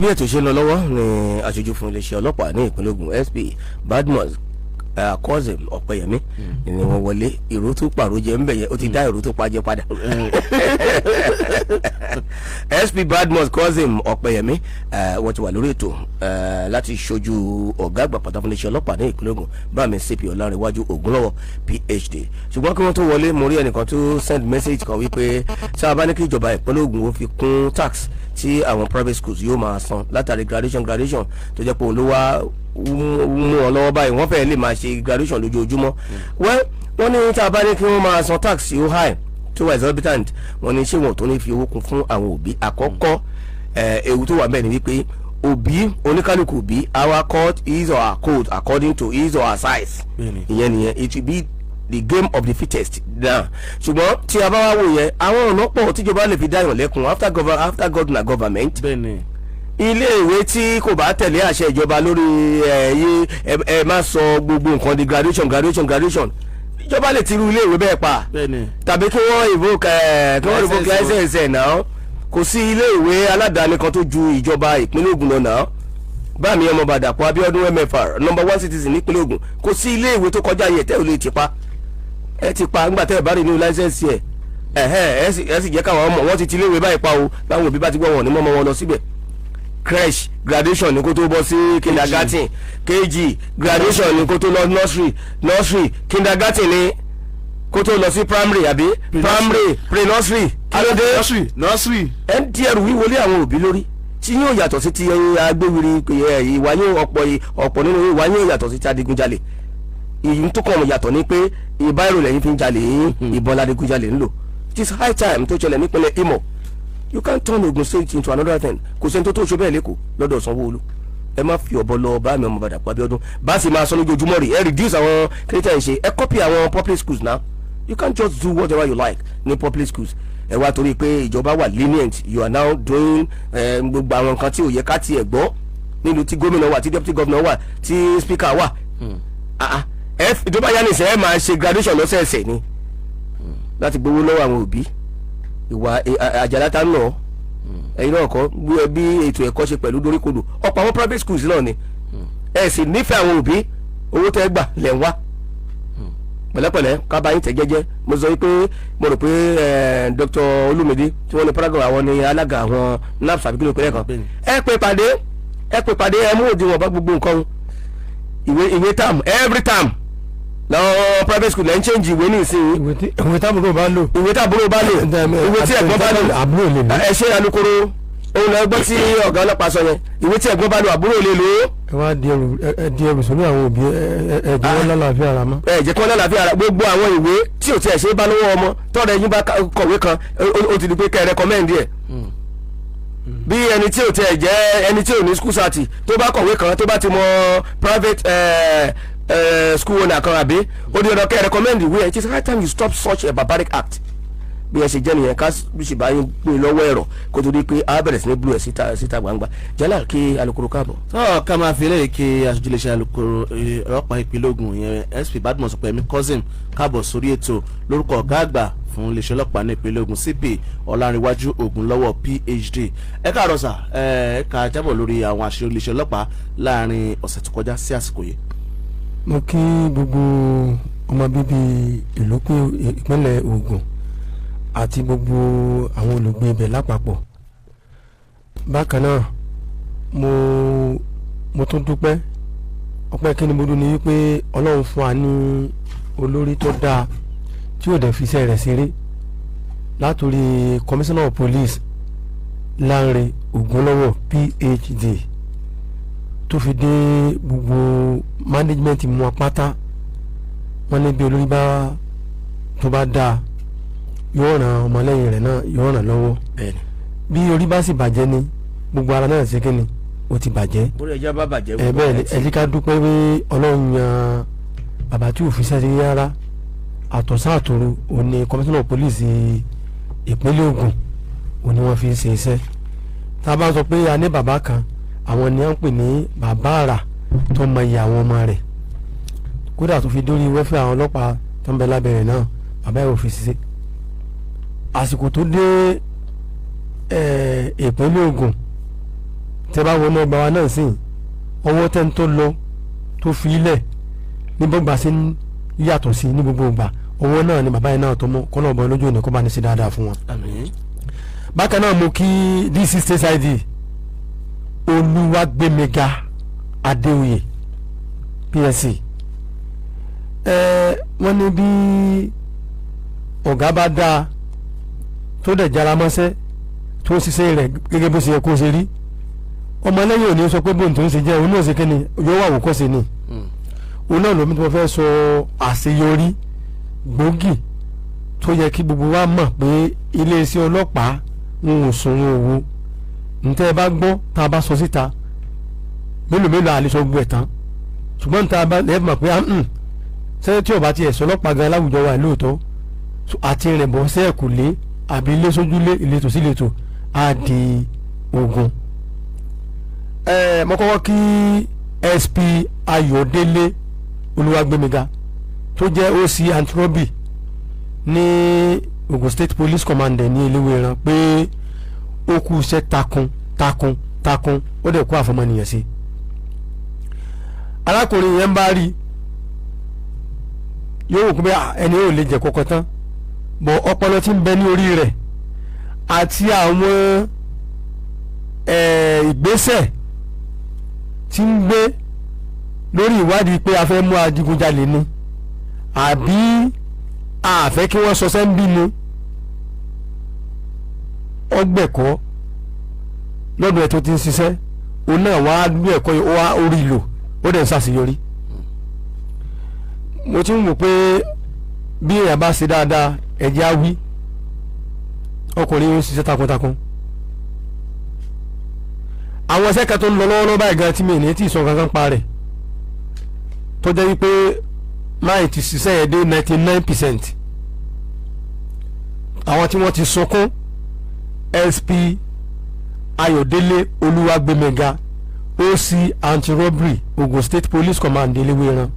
Bí ètò ṣe ń lọ lọ́wọ́ ni aṣojú fún iléeṣẹ́ ọlọ́pàá ní ìpínlẹ̀ Ògùn, SP Badmus Cousin Ọ̀pẹyẹmí, ni wọ́n wọlé. Ìró tó pàrọ̀ jẹ ń bẹ̀ yẹn, ó ti dá ìró tó pàjẹ́ padà. SP Badmus Cousin Ọ̀pẹyẹmí, wọ́n ti wà lórí ètò láti ṣojú ọ̀gá àgbà pátá fún iléeṣẹ́ ọlọ́pàá ní ìpínlẹ̀ Ògùn, bámi CP Ọlárẹ̀wájú Ògúnlọ́wọ́, PhD. Ṣùgbọ́n kí wọ́n tó wọlé, mo rí ẹnìkan tó send message kan wípé tí a bá ní kí ìjọba ìpínlẹ̀ Ògùn ó fi kún tax tí àwọn private schools yóò máa san látàrí graduation tó jẹ́ pé òun ló wá mú wọn lọ́wọ́ báyìí, wọ́n fẹ́ẹ́ lè máa ṣe graduation lójoojúmọ́. Well, wọ́n ní tá a bá ní kí wọ́n máa san tax yóò high tó wà exorbitant, wọ́n ní ṣé wọn ò tó ní fi owó kún fún àwọn òbí? Àkọ́kọ́, ewu tó wà bẹ́ẹ̀ ni wípé òbí, oníkálukú òbí, our cut his or her coat according to his or her size. Ìyẹn nìyẹn. It will be the game of the fittest now. Ṣùgbọ́n tí a bá wá wò yẹn, àwọn ọ̀nà pọ̀ tíjọba lè fi dáyàn lẹ́kun. After God na government. Ilé ìwé tí kò bá tẹ̀lé àṣẹ ìjọba lórí ẹ yé ẹ má sọ gbogbo nǹkan di graduation, graduation, graduation, ìjọba lè ti irú ilé ìwé bẹ́ẹ̀ pa tàbí kí wọ́n revoke ẹ, kí wọ́n revoke license. License ẹ̀ náà. Kò sí ilé ìwé aládàáni kan tó ju ìjọba ìpínlẹ̀ Ògùn lọ náà. Báàmí ọmọ Dàpọ̀ Abíọ́dún, MFR, number one citizen nípínlẹ̀ Ògùn, kò sí ilé ìwé tó kọjá yẹ tẹ́ ò lè ti pa. Ẹ ti pa nígbà tẹ́ ẹ bá rí new license ẹ̀ ẹ̀hẹ́, ẹ sì jẹ́ káwọn ọmọ wọn ti ti ilé ìwé báyìí pa o. Báwọn òbí bá ti gbọ́, wọn ní mọ́mọ́ wọn lọ síbẹ̀. Crèche, graduation ní kó tó bọ́ sí kindergarten. KG, graduation ní kó tó lọ nursery. Nursery, kindergarten ní kó tó lọ sí primary, àbí primary, pre-nursery alóde. Nursery, nursery. Ẹ ń di ẹrù wíwọlé àwọn òbí lórí tí yóò yàtọ̀ sí ti agbéwìrì. Ìwà yóò ọ̀pọ̀ ọ̀pọ̀ nínú ìwà yóò yàtọ̀ sí ti adigunjalè. Ìyí tó kàn yàtọ̀ ni pé ìbáyìí lẹ́yìn fi ń jalè yín, ìbọn ladigunjalè ń lò. It is high time tó ṣẹlẹ̀ nípínlẹ̀ Imo. You can't turn Ogun State into another thing. Kò sẹ́ni tó tó ṣe bẹ́ẹ̀ lẹ́kọ̀ọ́ lọ́dọ̀ Sanwó-Olú. Ẹ má fi ọ̀bọ lọ bá mi ọmọ Dàpọ̀ Abíọ́dún bá sì máa sọ lójoojúmọ́ rè. Ẹ reduce àwọn kírísítẹ̀ ń ṣe, ẹ copy àwọn public schools now. You can't just do whatever you like ní public schools. Ẹ wá torí pé ìjọba wà lenient, you are now doing gbogbo àwọn nǹkan tí ò yẹ ká tiẹ̀ gbọ́ nílùú tí gómìnà wà, tí deputy governor wà, tí speaker wà. Ah, ah. Ẹ ìjọba yá nìṣẹ́, ẹ máa ṣe graduation lọ́sẹ̀ẹ̀sẹ̀ ni láti gbowó lọ́wọ́ àwọn òbí. Ìwà àjàlá ta ń lọ ẹ̀yin náà kọ́ bí ètò ẹ̀kọ́ ṣe pẹ̀lú doríkodò. Ọ̀pọ̀ àwọn private schools náà ni ẹ sì nífẹ̀ẹ́ àwọn òbí, owó tẹ́ gbà lẹ̀ ń wá. Pẹ̀lẹ́pẹ̀lẹ́ kábàáyín tẹ̀ jẹ́jẹ́. Mo sọ wípé mo rò pé Dr. Olúmídé tí wọ́n ní paragon, àwọn ní alága àwọn NAPS, àbí kí ló pè é kan. Ẹ pè pàdé, ẹ pè pàdé, ẹ mú òdiwọ̀n bá gbogbo nǹkan. Ìwé term, every term làwọn private school lẹ́ ń change ìwé ní ìsinyìí. Ìwé tábùrò bá lò. Ìwé tábúrò bá lò, ìwé tí ẹ̀gbọ́n bá lò, àbúrò lè lò. Ẹ ṣe, alukoro. Òun lọ gbọ́ tí ọ̀gá ọlọ́pàá sọ yẹn. Ìwé tí ẹ̀gbọ́n bá lò, àbúrò lè lò ó. Ẹ wá di ẹrù, ẹ di ẹrù sórí àwọn òbí. Ẹ jẹ́ wọ́n lálàáfíà ara mọ́. Ẹ jẹ́ kí wọ́n lálàáfíà ara. Gbogbo àwọn ìwé tí ò tiẹ̀ ṣe é bá lọ́wọ́ ọmọ tọ́rọ ẹyin bá kọ̀wé kan, ó ti di pé kẹ́ ẹ recommend ẹ̀. Bí ẹni tí ò tiẹ̀ jẹ́ ẹni tí ò ní school cert tó bá kọ̀wé kan, tó bá ti mọ private school owner kan, àbí ó di ọ̀dọ̀ kẹ́ ẹ recommend ìwé ẹ̀. It is high time you stop such a barbaric act. Bí ẹ ṣe jẹ́ nìyẹn. Ká bí ṣe bá yín gbé lọ́wọ́ ẹ̀rọ kó tó di pé a bẹ̀rẹ̀ sí ní blue ẹ̀ síta gbangba. Jalal, kí alukoro káàbọ̀. Tọ́ ká máa fi eléyìí kí aṣojú iléeṣẹ́ alukoro ọlọ́pàá ìpínlẹ̀ Ògùn yẹn, SP Badmus Ọpẹ́yẹmí Cousin, káàbọ̀ sórí ètò lórúkọ ọ̀gá àgbà fún iléeṣẹ́ ọlọ́pàá ní ìpínlẹ̀ Ògùn, CP Ọlárìnwájú Ògúnlọ́wọ́, PhD. Ẹ káàárọ̀ sà. Ẹ ká jábọ̀ lórí àwọn àṣírí iléeṣẹ́ ọlọ́pàá láàrin ọ̀sẹ̀ tó kọjá sí àsìkò yìí. Mo kí gbogbo ọmọ bíbí ìlú ìpínlẹ̀ Ògùn àti gbogbo àwọn olùgbé ibẹ̀ lápapọ̀. Bákan náà, mo tún dúpẹ́. Ọpẹ́ kí ni mo dún ni wípé Ọlọ́run fún wa ní olórí tó dáa tí ò dẹ̀ fi iṣẹ́ rẹ̀ ṣeré, látòrí commissioner of police Lánrè Ògúnlọ́wọ̀, PhD, tó fi dé gbogbo management mu apáta. Wọn ní bí olórí bá tó bá dáa, yóò ràn ọmọlẹ́yìn rẹ̀ náà, yóò ràn lọ́wọ́. Bí orí bá sì bàjẹ́ ni, gbogbo ara náà ṣe kí ni, ó ti bàjẹ́. Bórí ẹja bá bàjẹ́. Ẹ bẹ́ẹ̀ ni. Ẹ jẹ́ ká dúpẹ́ pé Ọlọ́run yan bàbá tí ò fi sẹ́rí rárá, àtọ̀sán àtòru. Òní commissioner of police ìpínlẹ̀ Ògùn, òní wọ́n fi ń ṣe iṣẹ́. Tá a bá sọ pé a ní bàbá kan, àwọn ni à ń pè ní bàbá àrà tó mọ iye àwọn ọmọ rẹ̀, kódà tó fi dórí wẹ́fẹ́ àwọn ọlọ́pàá tó ń bẹ lábẹ́ rẹ̀ náà, bàbá ẹ̀ ò fi ṣiṣẹ́. Àsìkò tó dé ìpínlẹ̀ Ògùn Tẹ́ bá wọnú ọgbà wa náà sìn, ọwọ́ tẹ́ ń tó lọ tó fi ilẹ̀ ní bọ́gbà sí ń yàtọ̀ sí ní gbogbo ìgbà, ọwọ́ náà ni bàbá yẹn náà tó mọ́ kọ́nà ọ̀bọ lójú òní kó bá ní sí dáadáa fún wọn. Àmín. Bákan náà, mo kí DC State ID Olúwàgbémiga Adéoyè PSC. Ẹ wọ́n ní bí ọ̀gá bá dáa, tó dẹ̀ jára mọ́ṣẹ́, tó ń ṣiṣẹ́ rẹ̀ gẹ́gẹ́ bó ṣe yẹ kó ṣe rí, ọmọlẹ́yìn ò ní sọ pé bóun tó ń ṣe jẹ́ òun náà ṣe kí ni yóò wà wòkọ́ṣe ni. Òun náà lómi tí mo fẹ́ sọ àṣeyọrí gbòógì tó yẹ kí gbogbo wa mọ̀ pé iléeṣẹ́ ọlọ́pàá ń ò sùn òwò ntẹ́ ẹ bá gbọ́ tá a bá sọ síta mélòó mélòó àlè sọ gbogbo ẹ̀ tán, ṣùgbọ́n tá a bá lẹ́ẹ̀ mọ̀ pé sẹ́yìn tí ò bá tiẹ̀ sọ ọlọ́pàá gan láwùjọ wa lóòótọ́ àti rìnbọn sẹ́ẹ̀kùlé àbí ilé sójúlé, ìletò sí ìletò á di ogun. Ẹ mo kọ́kọ́ kí SP Ayọ̀délé Olúwàgbémiga tó jẹ́ OC anti-robbery ní Ogun State Police Command ní Eléwéran pé ó kú iṣẹ́ takun takun takun, ó dẹ̀ kó àfọmọnìyàn sí. Arákùnrin yẹn ń bá rí yóò wò pé ẹni yóò lè jẹ kọkọ tán bọ, ọpọlọ tí ń bẹ ní orí rẹ̀ àti àwọn ìgbésẹ̀ tí ń gbé lórí ìwádìí pé a fẹ́ mú adigunjalè ni àbí a fẹ́ kí wọ́n sọ sẹ́ńbí ni, ọgbẹ̀kọ́ lọ́dọ̀ ẹ̀ tó ti ń ṣiṣẹ́, òun náà wàá lú ẹ̀kọ́ yìí, ó wá orí lò, ó dẹ̀ ń ṣàṣeyọrí. Mo ti ń wò pé bí èèyàn bá ṣe dáadáa, ẹ̀jẹ̀ á wí ọkùnrin ń ṣiṣẹ́ takuntakun. Àwọn iṣẹ́ kan tó ń lọ lọ́wọ́lọ́wọ́ báyìí gan tí mi ní tí ì sọ kankan pa rẹ̀, tó jẹ́ wípé máì ti ṣiṣẹ́ yẹn dé 99%. Àwọn tí wọ́n ti sunkún, SP Ayọ̀délé Olúwàgbémiga, OC anti-robbery, Ogun State Police Command, Eléwéran,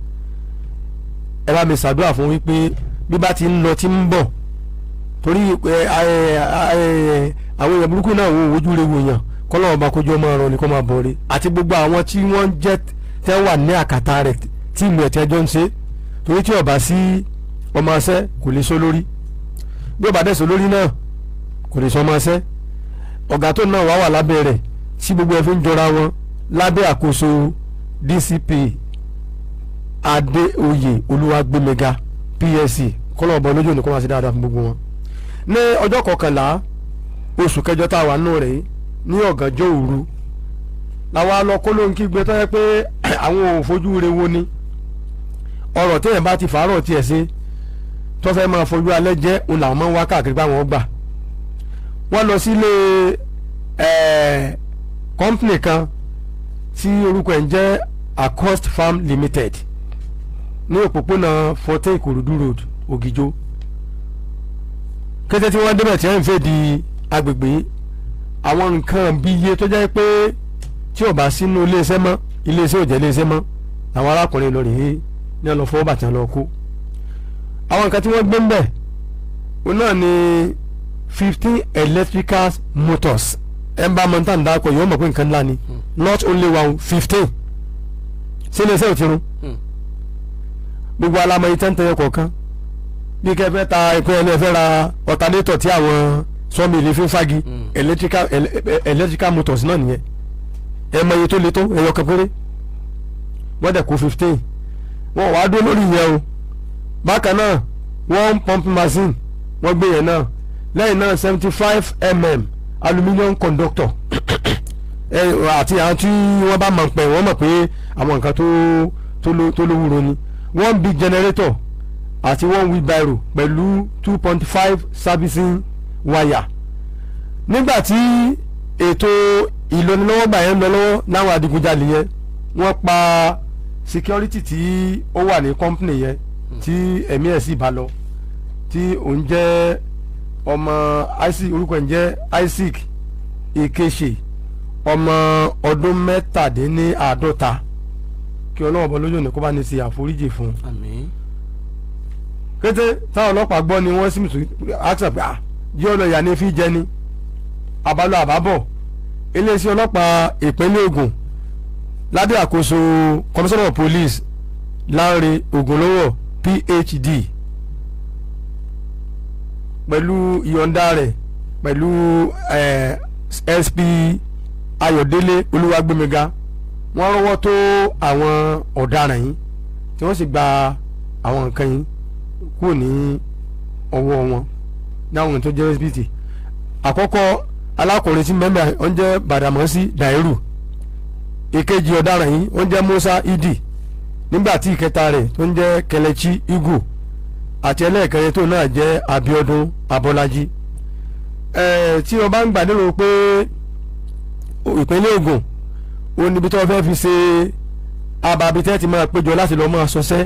ẹ bá mi ṣàdúrà fún wípé bí bá ti ń lọ tí ń bọ̀, torí àwọn èèyàn burúkú náà wo ojú rẹ wò yàn, kọ́lọ́wọ́n bá kójú ọmọ ọ̀rọ̀ ni kó máa bọ̀ rí, àti gbogbo àwọn tí wọ́n jẹ́ tẹ́ wà ní àkàtà rẹ̀ tí ìlú ẹ̀tẹ́ jọ ń ṣe, torí tí ó bá sí ọmọ ọṣẹ́ kò lè sọ lórí, bí ó bá dẹ̀ sọ lórí náà kò lè sọ ọmọ ọṣẹ́. Ọ̀gá tó náà wà wà lábẹ́ rẹ̀ tí gbogbo ẹ̀ fi ń jọra wọn lábẹ́ àkóso DCP Adéoyè Olúwàgbémiga PSC, kọ́lọ́ ọ̀bọ lójú òní kó máa ṣe dáadáa fún gbogbo wọn. Ní ọjọ́ 11 oṣù kẹjọ tá a wà nù rẹ̀ ní ọ̀gànjọ́ òru làwọn lọ kó ló ń kígbe tó yẹ pé àwọn ò fojú re wo ni ọ̀rọ̀ téèyàn bá ti fàárọ̀ tiẹ̀ ṣe tó fẹ́ máa fojú alẹ́ jẹ́, òun làwọn máa ń wá káàkiri báwọn gbà. Wọ́n lọ sílé kọ́ńpìnì kan tí orúkọ ẹ̀ ń jẹ́ Accost Farm Limited ní òpópónà 14 Ìkòròdú Road, Ògìjó. Kété tí wọ́n débẹ̀ tí wọ́n ń fẹ́ di agbègbè, àwọn nǹkan bí iye tó jẹ́ pé tí ò bá sínú iléeṣẹ́ mọ́, iléeṣẹ́ ò jẹ́ iléeṣẹ́ mọ́, làwọn arákùnrin lọ rèé ní ọlọ́ fọwọ́ bàtí wọn lọ kó. Àwọn nǹkan tí wọ́n gbé ń bẹ̀ òun náà ni 15 electrical motors. Ẹ̀ ń bá mọ́tàn dákọ̀ yóò mọ̀ pé nǹkan ńlá ni, not only one, 15. Ṣé iléeṣẹ́ ò ti rún? Gbogbo alamọ yìí tẹ́ntẹ́yẹ kọ̀ọ̀kan bí kẹfẹ́ ta ẹ̀kọ́ ẹni ẹ̀fẹ́ ra ọ̀tàlétọ̀ tí àwọn sọ́mìlì fi ń fagi, electrical motors náà nìyẹn. Ẹ mọ iye tó le tó ẹyọ kan péré, wọ́n dẹ̀ kó 15. Wọ́n wàá dúró lórí yẹn o. Bákan náà, one pump machine wọ́n gbé yẹn náà. Lẹ́yìn náà, 75 mm aluminium conductor, àti àwọn tí wọ́n bá mọ̀ pé wọ́n mọ̀ pé àwọn nǹkan tó lówúro ni, one big generator àti one wheelbarrow pẹ̀lú 2.5 servicing wire. Nígbà tí ètò ìlọnilọ́wọ́gbà yẹn ń lọ lọ́wọ́ láwọn adigunjalè yẹn, wọ́n pa security tí ó wà ní company yẹn tí ẹ̀mí ẹ̀ sì bá lọ, tí òun jẹ́ ọmọ Isaac, orúkọ ẹ̀ ń jẹ́ Isaac Ekeshe, ọmọ ọdún 47. Kí Ọlọ́run ọba lójú òní kó bá ní ṣe àforíjì fún un. Àmín. Kété táwọn ọlọ́pàá gbọ́ ni wọ́n sì mú àṣà pé jí ọlọ́yà ní fi jẹ ni abalọ àbábọ̀. Iléeṣẹ́ ọlọ́pàá ìpínlẹ̀ Ògùn lábẹ́ àkóso Commissioner of Police Lánrè Ògúnlówó, PhD, pẹ̀lú ìyọ̀ǹda rẹ̀ pẹ̀lú SP Ayọ̀délé Olúwàgbémiga, wọ́n rọ́wọ́ tó àwọn ọ̀daràn yìí tí wọ́n sì gba àwọn nǹkan yìí kúrò ní ọwọ́ wọn ní àwọn tó jẹ́ SBT. Àkọ́kọ́ alákùnrin tí mẹ́mẹ́ ó ń jẹ́ Bàdàmọ́sí Dàírù. Ìkejì ọ̀daràn yìí ó ń jẹ́ Musa Idi, nígbà tí ìkẹta rẹ̀ tó ń jẹ́ Kelechi Igu àti ẹlẹ́ẹ̀kẹrin tó náà jẹ́ Abiodun Abọ́lájí. Tí wọ́n bá ń gbà lérò pé ìpínlẹ̀ Ògùn ó níbi tí wọ́n fẹ́ fi ṣe ababitẹ́ ti máa péjọ láti lọ́ọ́ máa ṣọṣẹ́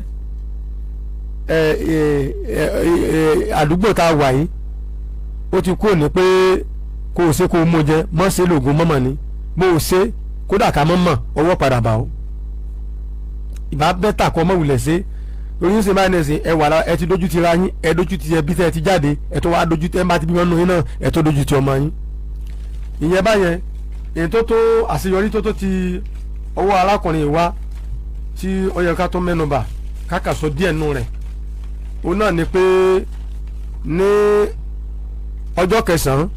àdúgbò tá a wà yìí, ó ti kúrò ní pé kó o ṣe kó o mú jẹ mọ́ ṣe lògùn mọ́mọ́ ni bó o ṣe kódà ká mọ́ mọ́ ọwọ́ padà bá o. Ìbá bẹ́tà kọ́ mọ́ wulẹ̀ ṣe lórí ń ṣe máa ń ẹ̀sìn ẹ wà lára ẹ ti dójú ti ra yín, ẹ dójú ti ẹbí tẹ́ ẹ ti jáde, ẹ tó wá dójú tẹ́ ẹ bá ti bímọ nù yín náà, ẹ tó dójú ti ọmọ yín. Ìyẹn báyẹn. Èyí tó tó àṣeyọrí tó tó ti ọwọ́ arákùnrin wa tí ó yẹ ká tó mẹ́nubà kákà sọ díẹ̀ nù rẹ̀, òun náà ni pé ní ọjọ́ kẹsàn-án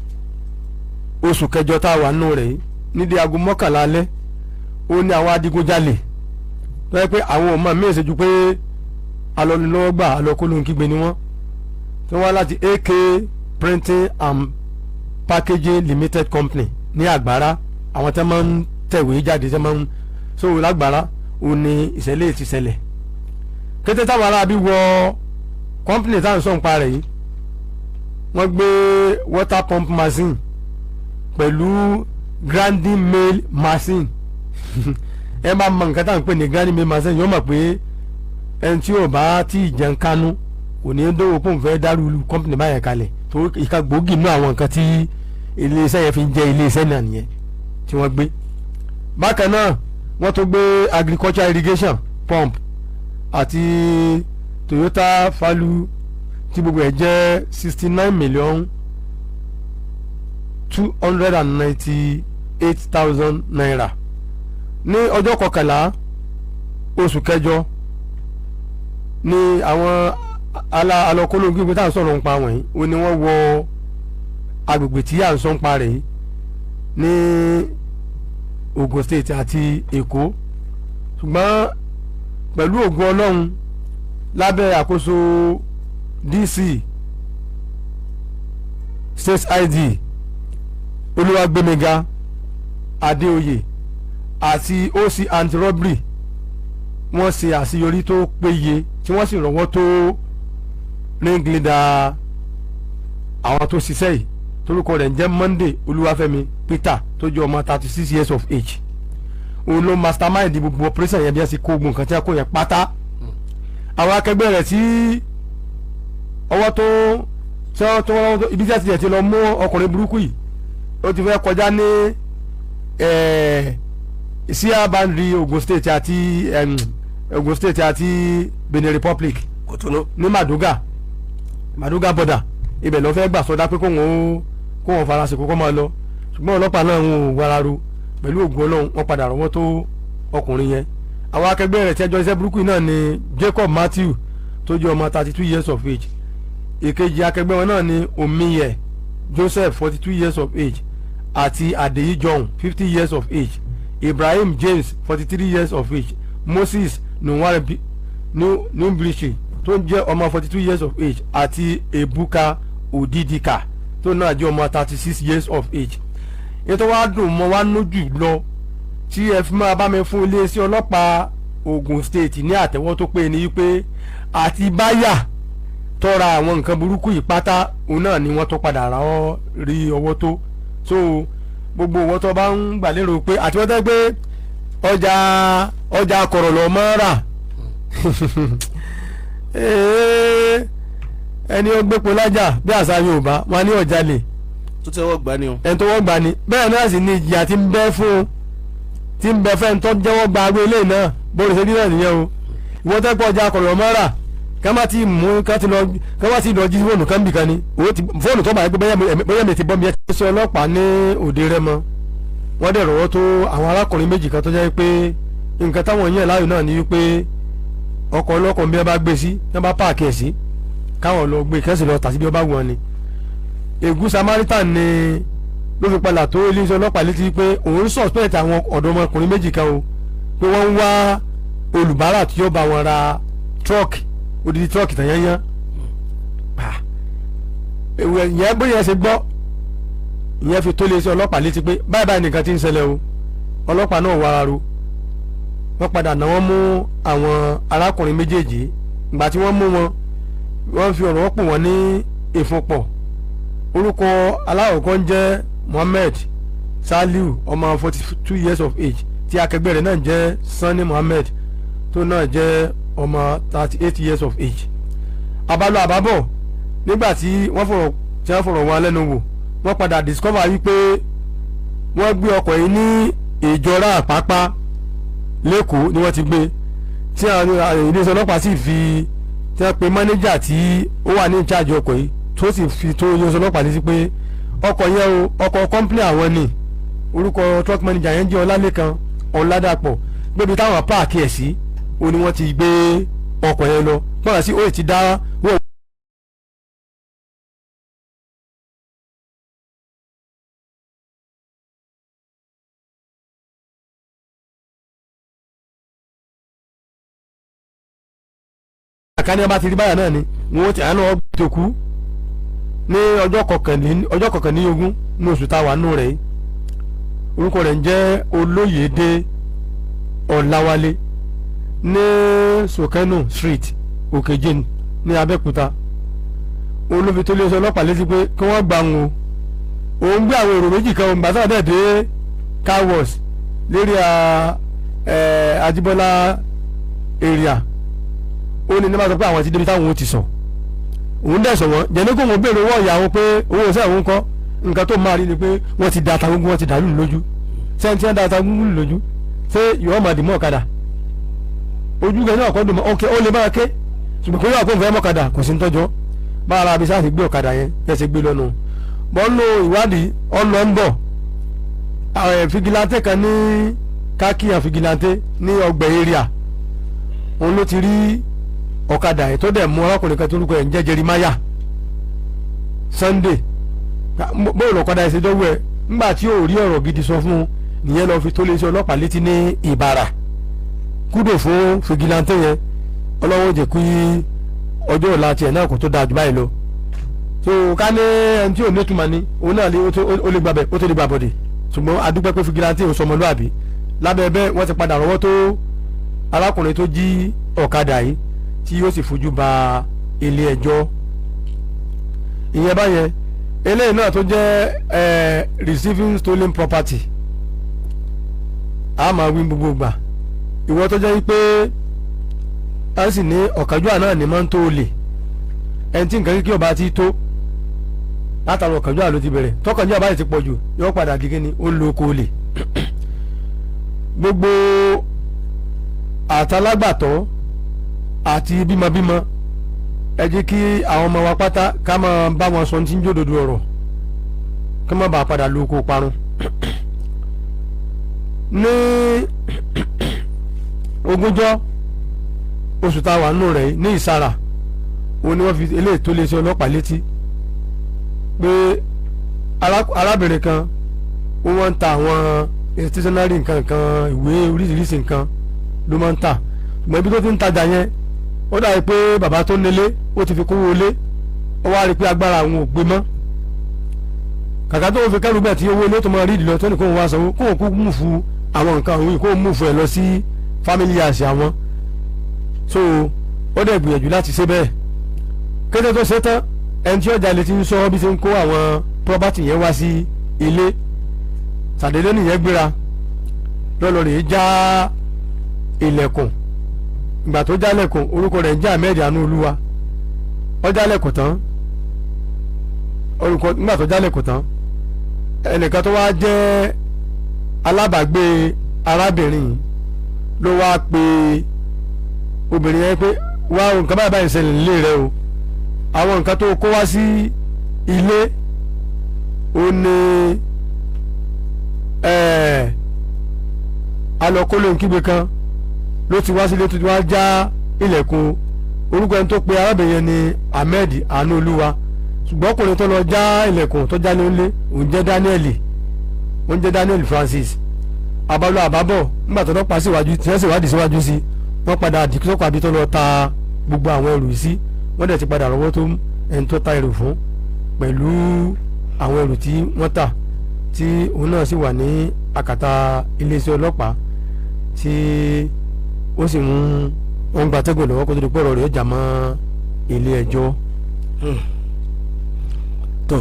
oṣù kẹjọ tá a wà nù rẹ̀ yìí, nídìí aago 11 alẹ́, ó ní àwọn adigunjalè tó yẹ pé àwọn ọmọ mi ò ṣe ju pé alọ́nilọ́wọ́gbà alọ́kólóhunkígbe ni wọ́n, tí wọ́n wá láti AK Printing and Packaging Limited Company ní Àgbára, àwọn tẹ́ máa ń tẹ̀wé jáde, tẹ́ máa ń sòwò lágbára, ó ní ìṣẹ̀lẹ̀ ti ṣẹlẹ̀. Kété táwọn aráabí wọ company tá à ń sọ̀ ń pa rẹ̀ yìí, wọ́n gbé water pump machine pẹ̀lú grinding mill machine. Ẹ bá mọ nǹkan tá à ń pè ní grinding mill machine, yóò mọ̀ pé ẹni tí yóò bá tí ì jẹun kánú kò ní í dówó pòun fẹ́ dárú company báyẹn kalẹ̀, tó ìka gbòógì nínú àwọn nǹkan tí iléeṣẹ́ yẹn fi ń jẹ́ iléeṣẹ́ náà nìyẹn tí wọ́n gbé. Bákan náà, wọ́n tó gbé agriculture irrigation pump àti Toyota Falu tí gbogbo ẹ̀ jẹ́ ₦69,298,000. Ní ọjọ́ 11 oṣù kẹjọ ní àwọn alọ́kólóhùn gbígbé tá à ń sọ̀rọ̀ nípa wọ̀nyí, ó ní wọ́n wọ agbègbè tí à ń sọ nípa rẹ̀ yìí ní Ogun State àti Èkó, ṣùgbọ́n pẹ̀lú ògùn Ọlọ́run, lábẹ́ àkóso DC State ID Olúwàgbémiga Adéoyè àti OC anti-robbery, wọ́n ṣe àṣeyọrí tó péye tí wọ́n sì rọ́wọ́ tó ringleader àwọn tó ṣiṣẹ́ yìí, torúkọ rẹ̀ ń jẹ́ Monday Olúwàfẹ́mi Peter, tó jẹ́ ọmọ 36 years of age. Òun ló mastermind gbogbo operation yẹn, bí wọ́n ṣe kó gbogbo nǹkan tí wọ́n kó yẹn pátá. Àwọn akẹgbẹ́ rẹ̀ tí ọwọ́ tó tí wọ́n tó wọ́n ibi tí wọ́n ti lọ mú ọkùnrin burúkú yìí, ó ti fẹ́ kọjá ní síà boundary Ogun State àti Benin Republic. Kòtónú. Ní Maduga border, ibẹ̀ ló fẹ́ gbà sọdá pé kóun ó farasin kókó máa lọ, ṣùgbọ́n ọlọ́pàá náà ń wàrà ro. Pẹ̀lú ògùn Ọlọ́run, wọ́n padà rọ́wọ́ tó ọkùnrin yẹn. Àwọn akẹgbẹ́ rẹ̀ tí ẹjọ́ iṣẹ́ burúkú yìí náà ni Jacob Matthew, tó jẹ́ ọmọ 32 years of age. Ìkejì akẹgbẹ́ wọn náà ni Omiye Joseph, 42 years of age, àti Adeyi John, 50 years of age, Ibrahim James, 43 years of age, Moses Nwarebichi tó ń jẹ́ ọmọ 42 years of age, àti Ebuka Odidika tó náà jẹ́ ọmọ 36 years of age. Ètò wa dùn mọ́ wa nójú lọ tí ẹ fi máa bá mi fún iléeṣẹ́ ọlọ́pàá Ogun State ní àtẹ́wọ́ tó pé ní wípé àti báyà tọ́ra àwọn nǹkan burúkú yìí pátá, òun náà ni wọ́n tó padà ra ọ́ rí ọwọ́ tó. So gbogbo owó tó bá ń gbà lérò pé àti wọ́n tẹ́ pé ọjà kọ̀rọ̀ lọ mọ́ rà, ẹni ó gbépo lájà, bí àṣà Yorùbá wọn ní ọjà lè tó tẹ́wọ́ gbà ni o. Ẹni tó wọ́n gbà ní bẹ́ẹ̀ náà sì ni ìjìyà tí ń bẹ fún un, tí ń bẹ fẹ́ni tó jẹ́wọ́ gba agbó ilé náà. Bóri ṣe rí náà nìyẹn o. Ìwọ́n tẹ́ pọ̀ ọjà kọ̀rọ̀ mọ́ rà, ká má ti mú ká ti lọ, ká má ti lọ jí fóònù kan bì kan ni owó ti fóònù tó bá yẹ pé bóyá mi ti bọ́ mi. Ẹ ti ṣe ọlọ́pàá ní Òde Rẹ́mọ. Wọ́n dẹ̀ rọ́wọ́ tó àwọn arákùnrin méjì kan tó jẹ́ pé nǹkan táwọn yàn láàyò náà ni wípé ọkọ̀ ọlọ́kọ̀ bí wọ́n bá gbé sí, bí wọ́n bá páàkì ẹ̀ sí, káwọn lọ gbé kẹ́sì lọ tà sí bí wọ́n bá wù wọ́n ni. Ègún Samaritan ni ló fi padà tó iléeṣẹ́ ọlọ́pàá létí pé òun suspect àwọn ọ̀dọ́mọkùnrin méjì kan o, pé wọ́n ń wá olùbárà tí yóò bá wọn ra truck, odidi truck tàn yányán. Ìyẹn bóyá ṣe gbọ́, ìyẹn fi tó iléeṣẹ́ ọlọ́pàá létí pé báyìí báyìí nìkan ti ń ṣẹlẹ̀ o. Ọlọ́pàá náà wàrà ro, wọ́n padà náà wọ́n mú àwọn arákùnrin méjèèjì. Ìgbà tí wọ́n mú wọn, wọ́n fi ọ̀rọ̀ pò wọ́n ní ìfúnpọ̀. Orúkọ aláwọ̀kọ́ ń jẹ́ Mohammed Saliu, ọmọ 42 years of age, tí akẹgbẹ́ rẹ̀ náà jẹ́ Sanni Mohammed, tó náà jẹ́ ọmọ 38 years of age. Àbálọ àbábọ̀, nígbà tí wọ́n fọ̀rọ̀ wọn lẹ́nu wò, wọ́n padà discover wípé wọ́n gbé ọkọ̀ yìí ní Ìjọra Àpápá lẹ́kọ̀ọ́ ni wọ́n ti gbé, tí àwọn iléeṣẹ́ ọlọ́pàá sì fi tí wọ́n pe mánéjà tí ó wà ní ìcháàjì ọkọ̀ yìí, tó sì fi tó iléeṣẹ́ ọlọ́pàá létí pé ọkọ̀ yẹn o, ọkọ̀ kọ́ńpìlì àwọn ni. Orúkọ truck manager yẹn jẹ́ Ọlálékan Ọládàpọ̀, gbébi táwọn páàkì ẹ̀ sí ó ní wọ́n ti gbé ọkọ̀ yẹn lọ gbọ́dọ̀ sí ó ti dá wọ́n. Àkànní ọba ti rí báyà náà ni wọ́n ti àánú ọgbà tó kú ní ọjọ́ 21 ní oṣù táwa nù rẹ̀. Orúkọ rẹ̀ ń jẹ́ Olóyèdé Ọláwálé ní Sokeno Street, Òkèjìn ní Abẹ́òkúta. Olófin tó léṣe ọlọ́pàá létí pé kí wọ́n gbà ń o, òun gbé àwọn èrò méjì kan òun bàtà dẹ̀ dé car wash lérí Ajíbọ́lá area. Ó ní nígbà tó pé àwọn ti débi táwọn ò ti sọ, òun dẹ̀ sọ wọ́n jẹ́ni kó wọn béèrè owó ọ̀yà wọn pé owó iṣẹ́ òun kọ́. Nǹkan tó máa rí ni pé wọ́n ti da àtàgùngún, wọ́n ti dàlú lójú. Sẹ́ni tí wọ́n da àtàgùngún lójú ṣé yọ̀ọ́ máa dì mọ́ ọ̀kadà ojú gẹ̀ náà kọ́ dùn mọ́ ọ̀kẹ́ ó lè máa ké, ṣùgbọ́n kó yọ̀ kó fẹ́ mọ́kadà kò sí ń tọ́jọ́ bá ara bí sáà ti gbé ọ̀kadà yẹn ẹ̀ ṣe gbé lọ́nu. Bọ́ ń lo ìwádìí ọ̀nà ń bọ̀ fìgìláńtẹ́ kan ní kákíyàn fìgìláńtẹ́ ní ọgbẹ̀ area, òun ló ti rí ọ̀kadà yẹn tó dẹ̀ mú arákùnrin kan tó orúkọ ẹ̀ ń jẹ́ Jeremiah Sunday. Bóòlù ọ̀kadà yẹn ṣe dọ́wọ́ ẹ̀ ńgbà tí ò rí ọ̀rọ̀ gidi sọ fún un nìyẹn lọ́ọ́ fi tó lé sí ọlọ́pàá létí ní Ìbàrà. Kúdò fún fìgìláńtẹ́ yẹn, ọlọ́wọ́ jẹ́ kí ọjọ́ ọ̀la tiẹ̀ náà kò tó dáa jù báyìí lọ. So ká ní ẹni tí ò ní ìtumọ̀ ni òun náà ó lè gbàbẹ̀, ó tó lè gbàbọ̀dẹ̀, ṣùgbọ́n adúpẹ́ pé fìgìláńtẹ́ ò sọmọlúàbí. Lábẹ́ bẹ́ẹ̀ wọ́n ti padà rọ́wọ́ tó arákùnrin tó jí ọ̀kadà yìí tí yóò sì fojú ba ilé ẹjọ́. Ìyẹn báyẹn. Eléyìí náà tó jẹ́ receiving stolen property, a máa wí gbogbo gbà. Ìwọ tó jẹ́ pé a sì ní ọ̀kánjúà náà ní máa ń tó olè, ẹni tí nǹkan kíkí ọba ti tó látara ọ̀kánjúà ló ti bẹ̀rẹ̀, tọkànjúà báyìí ti pọ̀ jù yóò padà di kíni ó lo oko olè. Gbogbo àtàlágbàtọ́ àti bímọbímọ, ẹ jẹ́ kí àwọn ọmọ wa pátá ká máa bá wọn sọ ní jòdòdò ọ̀rọ̀ kí wọ́n bá padà lu oko parun. Ní ogúnjọ́ oṣù tá a wà nù rẹ̀ ní Ìsàrà, òun ni wọ́n fi eléyìí tó lé sí ọlọ́pàá létí pé arábìnrin kan ó wọ́n ń ta àwọn stationery nǹkan kan, ìwé oríṣiríṣi nǹkan ló máa ń tà. Ṣùgbọ́n ibi tó ti ń tajà yẹn ó dàbí pé bàbá tó nílé ó ti fi kówó lé, ó wá rí i pé agbára àwọn ò gbé mọ́. Kàkà tó ń fi kẹ́rù bẹ́ẹ̀ tí owó ilé tó máa rí ìdílọ tó ní kóun wá sanwó, kóun kú mú fún àwọn nǹkan òun yìí, kóun mú fún ẹ lọ sí family house àwọn. So ó dẹ̀ gbìyànjú láti ṣe bẹ́ẹ̀. Kété tó ṣe tán, ẹni tí ọjà lè ti ń sọ bí ṣe ń kó àwọn property yẹn wá sí ilé, sàdédé nìyẹn gbéra lọ́lọ́ rèé já ilẹ̀kùn. Ìgbà tó jálẹ̀kùn, orúkọ rẹ̀ ń jẹ́ Ahmed Anu Olúwa. Ó jálẹ̀kùn tán, orúkọ nígbà tó jálẹ̀kùn tán, ẹnìkan tó wá jẹ́ alábàágbé arábìnrin yìí ló wá pe obìnrin yẹn pé wá nǹkan báyìí báyìí ṣẹlẹ̀ nílé rẹ o, àwọn nǹkan tó kó wá sí ilé ó ní Alọ́kóló nkígbe kan ló ti wá sílé tó ti wá já ilẹ̀kùn. Orúkọ ẹni tó pe arábìnrin yẹn ni Ahmed Anúolúwa, ṣùgbọ́n ọkùnrin tó lọ já ilẹ̀kùn tó já nílé òun jẹ́ Daniel, òun jẹ́ Daniel Francis. Abalọ àbábọ̀ nígbà tó lọ́pàá síwájú tí wọ́n sì wádìí síwájú sí, wọ́n padà dìkítọ́kọ̀ àbí tó lọ ta gbogbo àwọn ẹrù yìí sí, wọ́n dẹ̀ ti padà rọ́wọ́ tó ẹni tó ta ẹrù fún pẹ̀lú àwọn ẹrù tí wọ́n tà, tí òun náà sì wà ní àkàtà iléeṣẹ́ ọlọ́pàá tí ó sì ń wọ́n gba atẹ́gùn lọ́wọ́ kó tó di pé ọ̀rọ̀ rẹ̀ jà mọ́ ilé ẹjọ́. Tó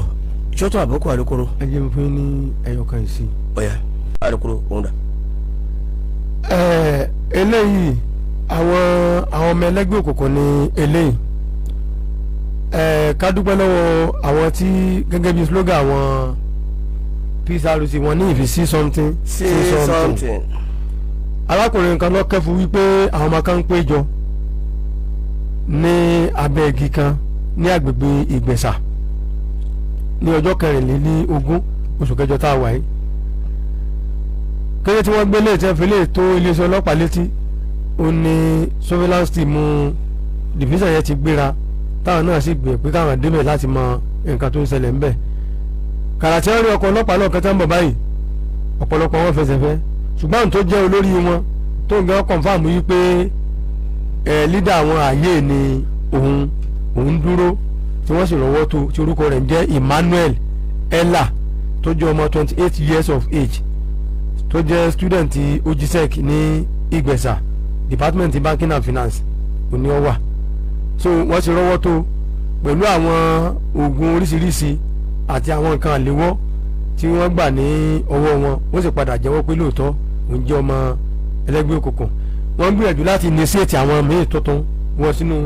ṣọ́tọ̀ àbókù alukoro. Ẹ jẹ́ mi fún yín ní ẹyọ kan yìí sí. Ọ̀yà alukoro òun dà. Eléyìí àwọn ọmọ ẹlẹ́gbẹ́ òkùnkùn ni eléyìí. Ká dúpẹ́ lọ́wọ́ àwọn tí gẹ́gẹ́ bí slogan àwọn PSRC wọn ní if you see something say something. Arákùnrin kan ló kẹ́fù wípé àwọn ọmọ kan ń péjọ ní abẹ́ igi kan ní agbègbè Ìgbẹ̀sà ní ọjọ́ 24 oṣù kẹjọ tá a wà yìí. Kéde tí wọ́n gbé lé tí wọ́n fi lè tó iléeṣẹ́ ọlọ́pàá létí, ó ní surveillance team division yẹn ti gbéra, táwọn náà sì gbé pé káwọn débẹ̀ láti mọ nǹkan tó ń ṣẹlẹ̀ ńbẹ̀. Kàràtí wọ́n rí ọkọ̀ ọlọ́pàá náà kẹta ń bọ̀ báyìí, ọ̀pọ̀lọpọ̀ wọn fẹsẹ̀ fẹ́, ṣùgbọ́n tó jẹ́ olórí wọn tó ń gbé kọ̀ǹfàmù yìí pé ẹ̀ lídà àwọn ààyè ni òun dúró, tí wọ́n sì rọ́wọ́ tó, tí orúkọ rẹ̀ ń jẹ́ Emmanuel Ella, tó jẹ́ ọmọ 28 years of age, tó jẹ́ student OGSEC ní Ìgbẹ̀sà, department banking and finance òní ọ wà. So wọ́n ti rọ́wọ́ tó pẹ̀lú àwọn oògùn oríṣiríṣi àti àwọn nǹkan àléwọ́ tí wọ́n gbà ní ọwọ́ wọn. Wọ́n sì padà jẹ́wọ́ pé lóòótọ́ òun jẹ́ ọmọ ẹlẹ́gbẹ́ òkùnkùn. Wọ́n gbìyànjú láti initiate àwọn míì tuntun wọn sínú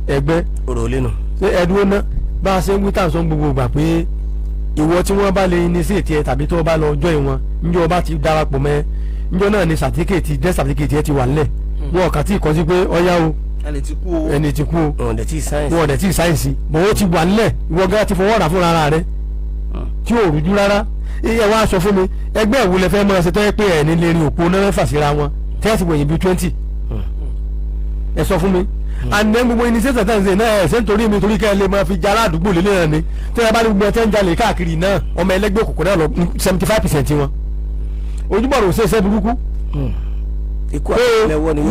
ẹgbẹ́. Ọ̀rọ̀ lẹ́nu. Ṣé ẹdúró ná bá a ṣe ń wí tà ń sọ gbogbo ìgbà pé ìwọ tí wọ́n bá lè initiate ẹ tàbí tó bá lọ join wọn, níjọ́ ọba ti darapọ̀ mẹ́, níjọ́ náà ni certificate death certificate ẹ ti wà nílẹ̀. Wọn kà tí ì kọ́ sí pé ọ̀yá o, ẹni tí kú o, ẹni tí kú o, wọn ò dẹ̀ tí ì sáyẹ̀nsì, wọn ò dẹ̀ tí ì sáyẹ̀nsì, bọ̀ ó ti wà nílẹ̀. Ìwọ gán ti fọwọ́ rà fúnra rẹ tí ò rújú rárá. Ẹ wá sọ fún mi, ẹgbẹ́ ìwò lẹ fẹ́ máa ṣe tẹ́ pé ẹ̀ ní lè rí òpó náà mẹ́fà síra wọn tẹ́sí wẹ̀yìn bíi 20? Ẹ sọ fún mi. And then gbogbo iníṣẹ́ tẹ̀ ń ṣe náà ẹ̀ ṣe nítorí mi, torí kẹ́ ẹ lè máa fi jara àdúgbò lélẹ̀ náà ni. Tẹ́ ẹ bá ní gbogbo ẹ tẹ́ ń jalè káàkiri náà, ọmọ ẹlẹ́gbẹ́ òkùnkùn náà lọ 75% wọn. Ojúbọ̀rọ̀ ṣe iṣẹ́ burúkú. Ikú àtẹ́lẹwọ́ ni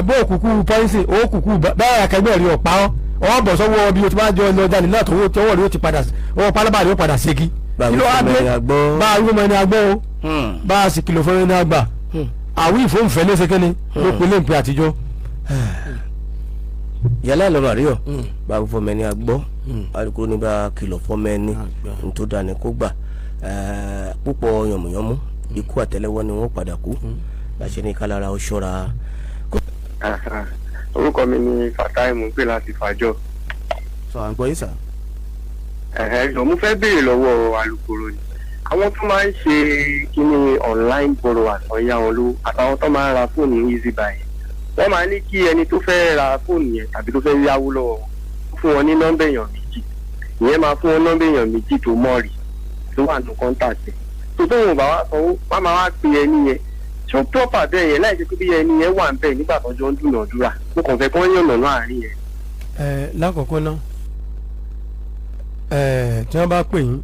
bó òkùnkùn pọ́ìsì òkùnkùn báyà akẹgbẹ́ rí ọ̀pá ọ́ bọ̀ sọ́wọ́ bí o ti bá jọ lọ jalè náà tọwọ́ rí o ti padà ọwọ́ pálábà rí o padà ségi. Bá a wí fún ẹni agbọ́ o, bá a sì kìlọ̀ fún ẹni àgbà. Àwí ìfóǹfẹ́ léṣe kẹ́ni ló pe léǹpẹ́ àtijọ́. Yálà lọ́rọ̀ àríyọ̀, bá a wí fún ẹni agbọ́, alukoro ní bá a kìlọ̀ fún ẹni tó dání kó gbà. Púpọ̀ yànmùyánmú ikú àtẹ́lẹwọ́ ni wọ́n padà kú. Láṣẹ ní kálára ó ṣọ́ra. Orúkọ mi ni Fatai, mo ń pè láti Fàjọ. Sọ à ń gbọ́ yín sà. Ẹ̀hẹ́, mo fẹ́ béèrè lọ́wọ́ alukoro ni àwọn tó máa ń ṣe kíní online borrow àtọ̀yá wọn lówó àtàwọn tó máa ń ra fóònù easy buy, wọ́n máa ní kí ẹni tó fẹ́ ra fóònù yẹn tàbí tó fẹ́ yáwó lọ́wọ́ wọn fún wọn ní nọ́mbà èèyàn méjì, ìyẹn máa fún wọn nọ́mbà èèyàn méjì tó mọ̀rì tó wà ní kọ́ńtàtì tó tóun bá wá sanwó, wọ́n máa wá pe ẹni yẹn tó proper bẹ́ẹ̀ yẹn láì ṣe pé bí ẹni yẹn wà ń bẹ̀ nígbà tó jọ ń dúnàádúrà. Mo kàn fẹ́ kọ́ yànnà láàrin yẹn. Ẹ lákọ̀ọ́kọ́ náà, tí wọ́n bá pè yín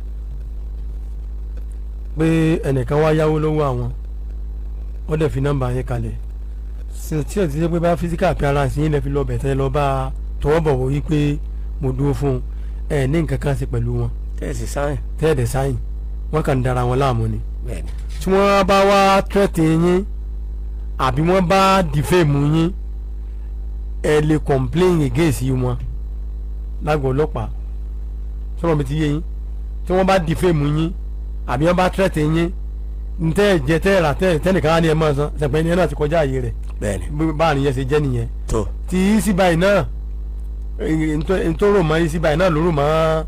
pé ẹnìkan wá yáwó lọ́wọ́ àwọn, wọ́n dẹ̀ fi nọ́mbà yín kalẹ̀ tí ò ti ṣe pé bá physical appearance yín lè fi lọ bẹ̀tẹ̀ lọ bá tọwọ́ bọ̀ wọ́ wípé mo dúró fún ẹ ní nǹkan kan ṣe pẹ̀lú wọn. Tẹ́ẹ̀sì sáyìn. Tẹ́ẹ̀dẹ̀ sáyìn, wọ́n kàn ń dara wọn láàmú ni. Tí wọ́n bá wá tẹ́tì yín àbí wọ́n bá defame yín, ẹ lè complain against wọn lágọ̀ọ́ ọlọ́pàá. Sọ̀rọ̀ mi ti yé yín? Tí wọ́n bá defame yín àbí wọ́n bá tẹ́tì yín, ntẹ́ ẹ jẹ tẹ́ ẹ rà tẹ́ tẹ́nìkan á ní ẹ máa san sẹ̀pẹ́ ẹni náà ti kọjá ààyè rẹ̀. Bẹ́ẹ̀ni. Báàrin yẹn ṣe jẹ́ nìyẹn. Tó ti easy buy náà, ntọ́ rò mọ́ easy buy náà ló rò mọ́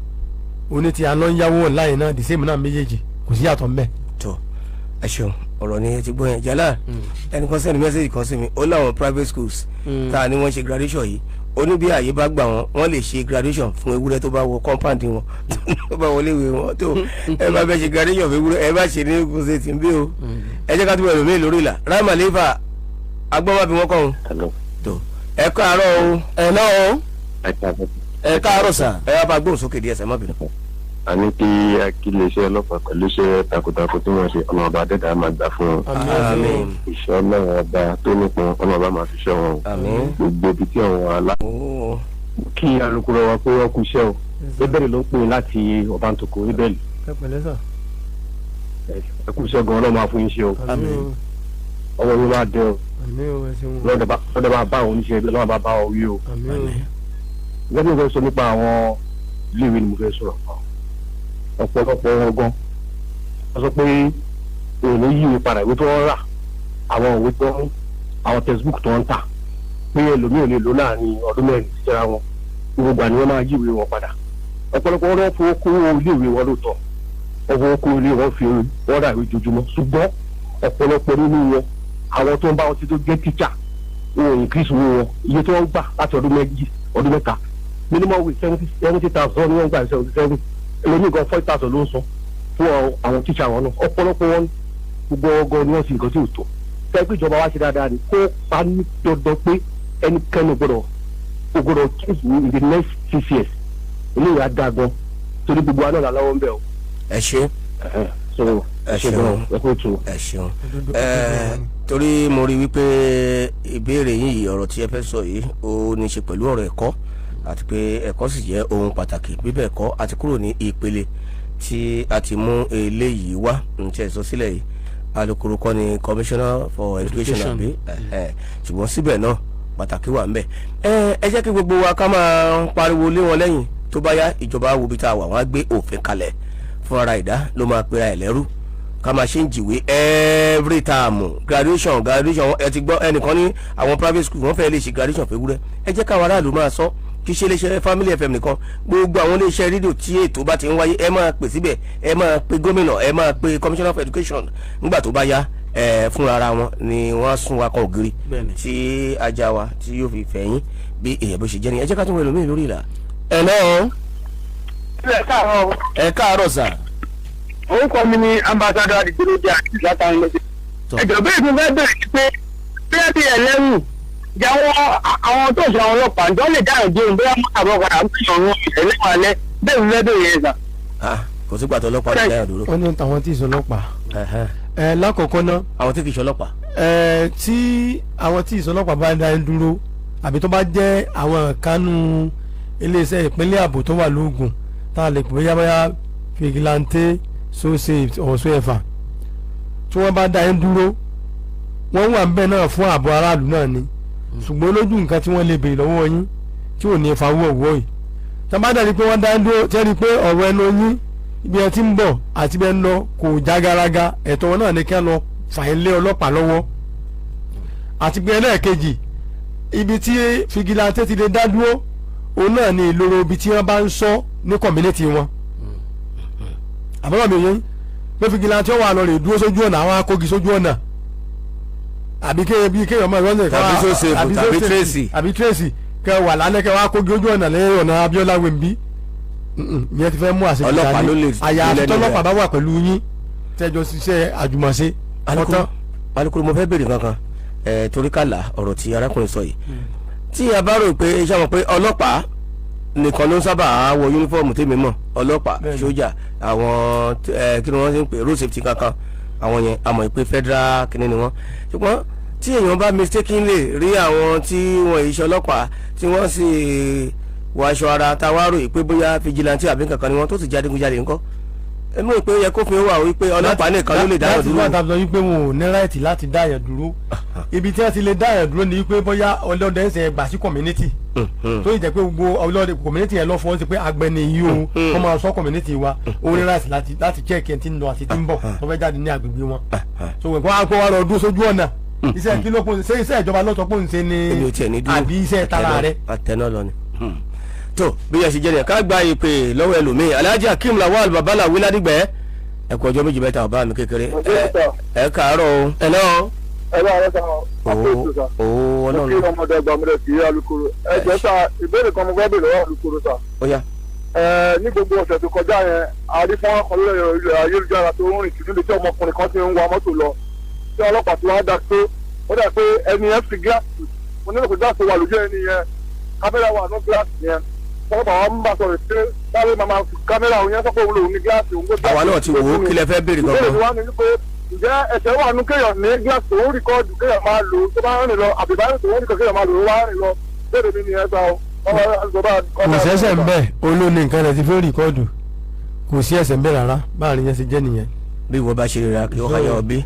oní ti àná ń yáwó online náà, the same náà méjèèjì, kò sí yàtọ̀ ńbẹ̀. Tó ẹ ṣeun, ọ̀rọ̀ ni ẹ ti gbọ́ yẹn. Jálá ẹnì kan send message kan sí mi, ó láwọn private schools tá a ní wọ́n ṣe graduation yìí, Oníbi àyè bá gbà wọn, wọ́n lè ṣe graduation fún ewúrẹ́ tó bá wọ compound wọn, tó bá wọlé ìwé wọn. Tó ẹ bá fẹ́ ṣe graduation fún ewúrẹ́, ẹ bá ṣe ní Ogun State ń bí o. Ẹ jẹ́ ká túbọ̀ ẹlòmíì lórí ìlà. Rahma Leva agbọ́n bí wọ́n kọ́ ọ́n. Tó ẹ káàárọ̀ o. Ẹ lọ́wọ́. Ẹ káàárọ̀ sà. Ẹ wá bá gbóhùn sókè díẹ̀ sẹ́, má bínú. A ní kí iléeṣẹ́ ọlọ́pàá pẹ̀lú iṣẹ́ takuntakun tí wọ́n ṣe, ọlọ́ọ̀bá dẹ́dà máa gbà fún wọn. Ìṣọ́ náà ọba tó nípọn, ọlọ́ọ̀bá máa fi ṣọ́ wọn. Gbogbo ibi tí àwọn alá. Kí alukoro wa pé wọ́n kú iṣẹ́ o. Ebéèrè ló ń pè láti Ọbántòkò Ebéèrè. Ẹ kú iṣẹ́ gan-an, ọlọ́ọ̀ máa fún yín ṣe o. Ọwọ́ yóò máa dẹ o. Lọ́dọ̀ bá bá àwọn oníṣẹ́ lọ́wọ́ bá bá ọ wí o. Gẹ́gẹ́ bí mo fẹ́ sọ nípa àwọn iléèwé ni mo fẹ́ sọ̀rọ̀ pa ọ̀pọ̀lọpọ̀ wọn gan. Wọ́n sọ pé òun ló yí ìwé padà, ìwé tó ń rà, àwọn ìwé tó ń, àwọn textbook tó ń tà, pé ẹlòmíì ò lè lò láàrin ọdún 4 síra wọn. Gbogbo ìgbà ni wọ́n máa yí ìwé wọn padà. Ọ̀pọ̀lọpọ̀ wọn fowó kó iléèwé wọn lóòótọ́, wọ́n fowó kó ilé wọn, fi wọ́n rà ìwé jojúmọ́. Ṣùgbọ́n ọ̀pọ̀lọpọ̀ nínú wọn, àwọn tó ń bá wọn ti tó jẹ́ tíṣà, wọn ò increase owó wọn. Iye tí wọ́n gbà láti ọdún 2, ọdún 3, minimum wage 70,000 ni wọ́n gbà, 77, ẹlòmíì gan 40,000 ló ń san fún àwọn tíṣà wọn náà. Ọ̀pọ̀lọpọ̀ wọn gbogbo ọgọ ni wọ́n sì nǹkan tí ò tó. Fẹ́ pé ìjọba wa ṣe dáadáa ni kó pa ní dandan pé ẹnikẹ́ni gbọ́dọ̀ gbọ́dọ̀ change in the next 6 years. Eléyìí á dáa gan, torí gbogbo wa náà là lọ́wọ́ ń bẹ̀ o. Ẹ ṣe. Ẹ ṣeun, ẹ ṣeun. Torí mo rí wípé ìbéèrè yín yìí, ọ̀rọ̀ tí ẹ fẹ́ sọ yìí, ó ní í ṣe pẹ̀lú ọ̀rọ̀ ẹ̀kọ́, àti pé ẹ̀kọ́ sì jẹ́ ohun pàtàkì. Bíbẹ̀ ẹ̀kọ́ àti kúrò ní ìpele tí a ti mú eléyìí wá ń tẹ́ sọ sílẹ̀ yìí. Alukoro kọ́ ni commissioner for education àbí, ṣùgbọ́n síbẹ̀ náà pàtàkì wà ńbẹ̀. Ẹ jẹ́ kí gbogbo wa ká máa pariwo lé wọn lẹ́yìn. Tó bá yá, ìjọba wo bí tá a wà, wọ́n á gbé òfin kalẹ̀ fún ara ìdá ló máa pera ẹ̀ lẹ́rú. Ká máa ṣe ń jìwé every time graduation graduation. Ẹ ti gbọ́ ẹnìkan ní àwọn private school wọ́n fẹ́ lè ṣe graduation fẹ́wúrẹ́. Ẹ jẹ́ káwọn aráàlú máa sọ, kì í ṣe iléeṣẹ́ Family FM nìkan, gbogbo àwọn iléeṣẹ́ rédíò tí ètò bá ti ń wáyé, ẹ máa pè síbẹ̀, ẹ máa pe gómìnà, ẹ máa pe commissioner of education. Nígbà tó bá yá, ẹ fúnra ara wọn ni wọ́n á sún wa kan ògiri tí ajá wa tí yóò fi fẹ̀yìn bí èèyàn bó ṣe jẹ́ ni. Ẹ jẹ́ ká tún wọ ẹlòmíì lórí ìlà. Ẹ lọ́wọ́. Ẹ káàárọ̀ sà. Orúkọ mi ni ambassador Adigunlóde àti látàrí lọ́sẹ̀. Ẹ̀jọ̀ bẹ́ẹ̀ mi fẹ́ bẹ̀rẹ̀ pé bẹ́ẹ̀ bí ẹlẹ́rù jẹ́ àwọn tó ṣe àwọn ọlọ́pàá ǹjọ́ lè dáhùn dé òun bóyá mọ́tà bọ́ padà ń pè ọ̀run ẹlẹ́wọ̀n alẹ́ bẹ́ẹ̀ mi fẹ́ bẹ̀rẹ̀ yẹn sà. Kò sí gbàtọ̀ ọlọ́pàá lè dáhùn dúró. Wọ́n ní àwọn tí ì sọ ọlọ́pàá. Ẹ lákọ̀ọ́kọ́ ná. Àwọn tí kì í ṣe ọlọ́pàá. Ẹ tí àwọn tí ì sọ ọlọ́pàá bá dá dúró, àbí tó bá jẹ́ àwọn kánú iléeṣẹ́ ìpínlẹ̀ ààbò tó wà lóògùn tá a lè pè bóyá bóyá fìgìláńtẹ́ so safe or so ever, tí wọ́n bá dá yín dúró, wọ́n wà níbẹ̀ náà fún ààbò aráàlú náà ni. Ṣùgbọ́n lójú nǹkan tí wọ́n lè béèrè lọ́wọ́ yín tí ò ní fa owó ọ̀wọ́ yìí, tí wọ́n bá dàbí pé wọ́n dá yín dúró, tí wọ́n rí pé ọ̀rọ̀ ẹnu yín, ibi ẹ ti ń bọ̀ àti ibi ẹ ń lọ kò já garaga, ẹ̀tọ́ wọn náà ní kí wọ́n lọ fà yín lé ọlọ́pàá lọ́wọ́. Àti pé ẹlẹ́ẹ̀kejì, ibi tí fìgìláńtẹ́ ti lè dá dúró, òun náà ní ìloro ibi tí wọ́n bá ń sọ ní community wọn. Àbúrò mi yẹn pé fìgìláńtì wà lọ rè dúró sójú ọ̀nà, àwọn akógi sójú ọ̀nà, àbí kéèyàn máa rọ́ọ̀nì tàbí sóṣèfù tàbí tírèsì àbí tírèsì kẹ wà lálẹ́ kẹ wá akógi ojú ọ̀nà lẹ́yìn ọ̀nà Abíọ́lá wẹ̀mbí. Ìyẹn ti fẹ́ mú àṣẹ ọlọ́pàá ló lè àyàfi tọ́lọ́pàá bá wà pẹ̀lú yín tẹ́jọ ṣiṣẹ́ àjùmọ̀ṣe. Alukoro, mo fẹ́ béèrè kankan torí kàlà ọ̀rọ̀ tí arákùnrin sọ yìí, tí a bá rò pé ṣé àwọn pé ọlọ́pàá nìkan ló ń sábà wọ yúnífọ́ọ̀mù tèmi mọ̀, ọlọ́pàá, sójà, àwọn kí ni wọ́n ṣe ń pè road safety kankan, àwọn yẹn a mọ̀ pé federal kìíní ni wọ́n. Ṣùgbọ́n tí èèyàn bá mistakenly rí àwọn tí wọ́n yìí ṣe ọlọ́pàá tí wọ́n sì wọ aṣọ ara, tá a wá rò pé bóyá vigilante àbí kankan ni wọ́n, tó sì jáde gúnjáde ńkọ́, èmi rò pé ó yẹ kófin wà wípé ọlọ́pàá nìkan ló lè dáyàn dúró. Láti wá tàbí sọ wípé wọn ò ní ráìtì láti dáyàn dúró. Ibi tí wọ́n ti lè dáyàn dúró ni wípé bóyá ọlọ́dẹ ń ṣe gbà sí community, tó yìí jẹ́ pé gbogbo ọlọ́dẹ community yẹn lọ́fọ̀ọ́ sí pé agbẹni yìí o, wọ́n máa sọ community wa, ó ní ráìtì láti check ẹ̀ tí ń lọ àti tí ń bọ̀ tó fẹ́ jáde ní agbègbè wọn. So wọ́n á kó wa lọ dúró sójú ọ̀nà. Iṣẹ́ kí ló kún ṣe, iṣẹ́ ìjọba lọ́sọ̀ pé ń ṣe ni àbí iṣẹ́ tara rẹ̀. Àtẹná lọ ni. Tó bí yẹn ṣe jẹ́ nìyẹn, ká gba ìpè lọ́wọ́ ẹlòmíì. Alhaji Akeem Lawal Babala Wiladigbe, ẹ kú ọjọ́ méjì mẹ́ta, bàbá mi kékeré, ẹ káàárọ̀ o. Hello. Ẹ bá rẹ sàn àpò ètò sà. Ooo. Mo Ọlọ́run. kí ọmọdé ọgbà ọmọdé kì í alukoro. Ẹ jẹ́ sà, ìbéèrè kan mo fẹ́ béèrè lọ́wọ́ alukoro sà. Ó yá. Ẹ ní gbogbo ọ̀sẹ̀ tó kọjá yẹn, a rí fọ́nrán kan lórí ẹ̀rọ ayélujára tó ń rìn kiri níbi tí ọmọkùnrin kan ti ń wa mọ́tò lọ, tí ọlọ́pàá ti wá dá pé ó dà pé ẹni yẹn fi gíláàsì, mo nílò pé gíláàsì wà lójú ẹni yẹn, kámẹ́rà wà ní gíláàsì yẹn. Ọlọ́pàá wa ń bá sọ̀rọ̀ pé sáré máa ma fi kámẹ́rà òun yẹn sọ pé òun lòun ní gíláàsì òun kó Àwa náà ti wò ó. Kí lẹ fẹ́ béèrè Ìbéèrè mi gangan? wá ní wípé, ǹjẹ́ ẹ̀ṣẹ̀ wà nú kéèyàn ní gíláàsì tó ń record kéèyàn máa lò ó tó bá ń rìn lọ, àbí báyìí tó ń record kéèyàn máa lò ó wá rìn lọ? Ìbéèrè mi nìyẹn sá o. Kò sẹ́sẹ̀ ń bẹ̀, olóní nǹkan rẹ̀ ti fẹ́ record, kò sí ẹ̀sẹ̀ ń bẹ̀ rárá. Báàrin yẹn ṣe jẹ́ nìyẹn. Bí ìwọ bá ṣe rira kí wọ́n káyọ̀ ọbí.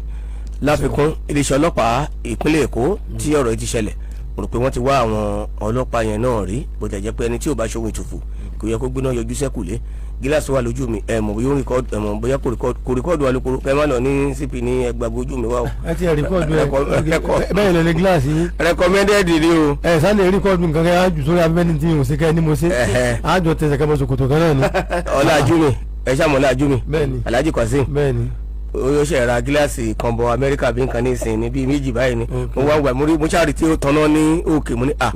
Láfikún, iléeṣẹ́ ọlọ́pàá ìpínlẹ̀ Èkó tí ọ̀rọ̀ yìí ti ṣẹlẹ̀, mo rò pé wọ́n ti wá àwọn ọlọ́pàá yẹn náà rí. Bó tẹ̀ jẹ́ pé ẹni tí ò bá ṣohun ìtùfù kò yẹ kó gbóná yọjú sẹ́kùlé. Gíláàsì wà lójú mi, ẹ mọ̀ bóyá ó record, ẹ mọ̀ bóyá kò record, kò record alukoro. Kẹ́ ẹ má lọ ní CP ní ẹgbàgbọ́ ojú mi wá o. Ẹ ti ẹ̀ record ẹ bẹ́ẹ̀ lọ ní gíláàsì yín. Recommended ni o. Ẹ sáré record nǹkan kẹ́ á jù sórí abẹ́ni tí yóò ṣe kẹ́ ẹ ní mo ṣe. Ẹ̀hẹ́. Àjọ tẹsẹ̀ kẹ́ bọ́ ṣòkòtò kan náà ni. Ọlájúmi, ẹ ṣàmọ̀ Ọlájúmi. Bẹ́ẹ̀ni. Alhaji Kazeem. Bẹ́ẹ̀ni. Ó ṣe ra gíláàsì kan bọ Amẹ́ríkà bí nǹkan ní ìsìn ní bíi méjì báyìí ni. Mo wá gbà, mo rí, mo ṣáà rí tí ó tanná ní òkè, mo ní à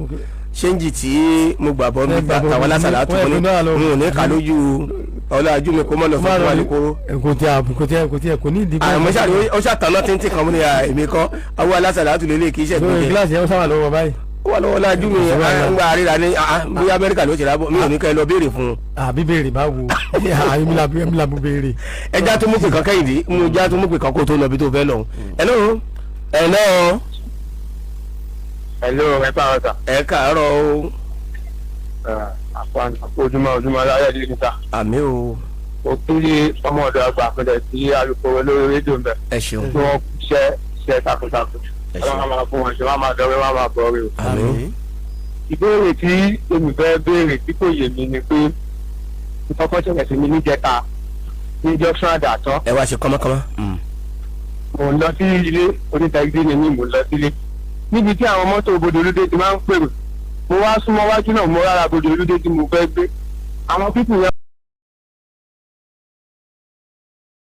ṣéǹjì tí mo gbà bọ́ mi Ẹ gbà bọ́ tàwọn lásàlá tó wọ́n mo ní yẹ kó náà lọ. n ò ní kà lójú Ọlájúmi kó mọ̀ lọ fún wa lókòrò. Kò tí kò ní ìdí. Àmọ́ ṣáà rí ó ṣàtàná tíntín kan, mo ní à èmi kọ́ àwọn alásàlá tó lélẹ̀ kì í ṣe Lórí gbọ́dọ̀. gíláàsì yẹn, ó sábà lọ́wọ́ báyìí. Ó wà lọ́wọ́ Ọlájúmi. Kò sí wàhálà. Ń gba àríra ní bóyá Amẹ́ríkà ló ti rà bọ́, mi ò ní kẹ́ ẹ lọ béèrè fún un. Àbí béèrè bá wo èmi làbú béèrè. Ẹja tó mú pè kan, Kẹ́hìndé, mú ẹja tó mú pè kan kó tó lọ bí tó fẹ́ lọ. Hello, hello. Hello, ẹ káàárọ̀ sà. Ẹ káàárọ̀ o. Ojúmọ́ ojúmọ́ aláyọ̀ ní níta. Àmì o. Mo kí ọmọ ọ̀dọ̀ àgbà àpẹẹrẹ sí alukoro lórí rédíò ń bẹ̀. Ẹ ṣeun. Tí wọ́n ṣiṣẹ́ iṣẹ́ takuntakun. Ẹ ṣeun. Ọlọ́run máa fún wọn ṣe, wọ́n máa dọ́wẹ́, wọ́n máa bọ̀ rí o. Àmín. Ìbéèrè tí èmi fẹ́ béèrè tí kò yé mi ni pé kọ́kọ́ ṣẹlẹ̀ sí mi níjẹta ní junction Àdàtọ́. Ẹ wá ṣe kánmọ́kánmọ́. Mò ń lọ sí ilé, onítàgídé ni mí, mò ń lọ sílé. Níbi tí àwọn mọ́tò Bodè Olúdé ti máa ń pèrò. Mo wá súnmọ́ wájú náà, mo rárá Bodè Olúdé tí mo fẹ́ gbé. Àwọn people yẹn